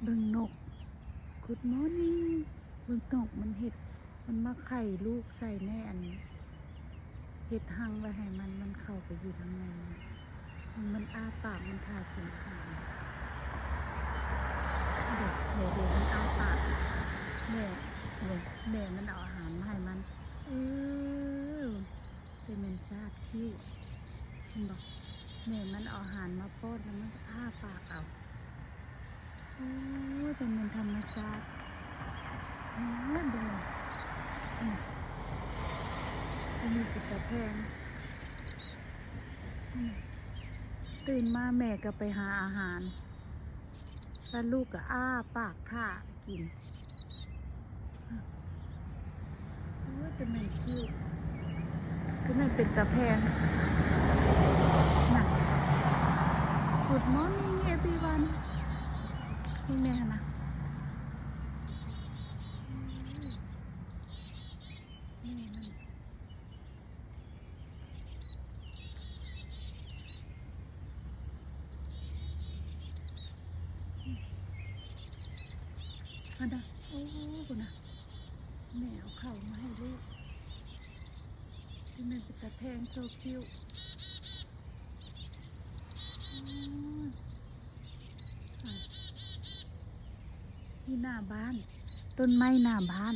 ເບິ່ງນົກ Good morning ເບິ່ງນົກ ມັນເຮັດ ມັນມາໄຂ່ລູກໃສ່ໃນອັນ ເຮັດຮັງໄວ້ໃຫ້ມັນ ມັນເຂົ້າໄປຢູ່ທາງໃນ ມັນ ມັນອ້າປາກ ມັນຖ້າກິນອາຫານ ເດ ເດ ເດ ມັນອ້າປາກ ແມ່ ເບິ່ງ ແມ່ມັນເອົາອາຫານມາໃຫ້ມັນ ເອີ ແຕ່ແມ່ນຊາດຄິ້ວ ເຫັນບໍ່? ແມ່ມັນເອົາອາຫານມາປ້ອນ ແລ້ວມັນກໍອ້າປາກເອົາ. ໂອ້ຍ ເປັນແມ່ນທຳມະຊາດ ໂອ້ຍ ເບິ່ງ ອືມ ອັນນີ້ເປັນຕາແພງ ອືມ ຕື່ນມາແມ່ກໍໄປຫາອາຫານ ແລ້ວລູກກໍອ້າປາກຖ້າກິນ. ໂອ້ຍ ແຕ່ແມ່ນຄິ້ວ ແຕ່ແມ່ນເປັນຕາແພງນະ. Good morning everyone ເບິ່ງແນ່ຫັ້ນນະ ໂອ້ຍ ແມ່ມັນ ອັນນະ ໂອ້ ພຸ້ນນະ ແມ່ເອົາເຂົ້າມາໃຫ້ລູກ ຊິແມ່ນເປັນຕາແພງໂຊຄິ້ວ ອືມ ຢູ່ໜ້າບ້ານ ຕົ້ນໄມ້ໜ້າບ້ານ.